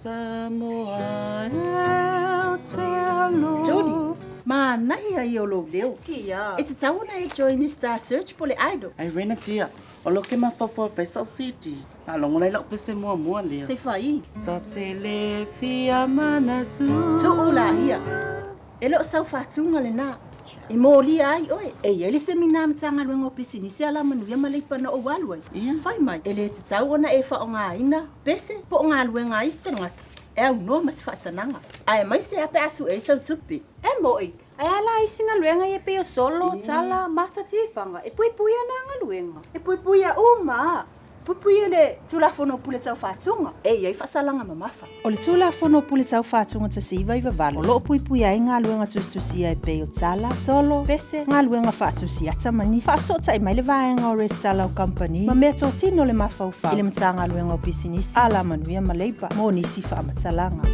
Samoa e ou te alofa. Jodi, manaia ia o lou leo. Kia. E tatau ona e join le Star Search po le Idol. Ai Rena dear, o lo ke mafaufau e fai sau CD. Faalogo lai lau pese muamua lea. Se i fai. Ta te le fia manatu. Tuu laia. E le o sau faatuga lena. E molia ai oe. E i ai le semina a Matagaluega o Pisinisi Alamanuia ma Leipa na ou alu ai. Fai mai, e le tatau ona e faaaogaina pese po o galuega a isi tagata e aunoa ma se faatanaga, aemaise lava pe a sue ai sau tupe. E moʻi, ae a la isi galuega ia pei o solo, tala, mata tifaga, e puipuia na galuega. E puipuia uma. Puipuia le Tulafono o Pule Taufaatuga e i ai faasalaga mamafa. O le Tulafono o Pule Taufaatuga 1998 o lo o puipuia ai galuega tusitusia e pei o tala, solo, pese, galuega faatusiata ma nisi. Faafesootai mai le vaega o resitala o kamupani ma mea totino le mafaufau i le Matagaluega o Pisinisi, Alamanuia ma Leipa mo nisi faamatalaga.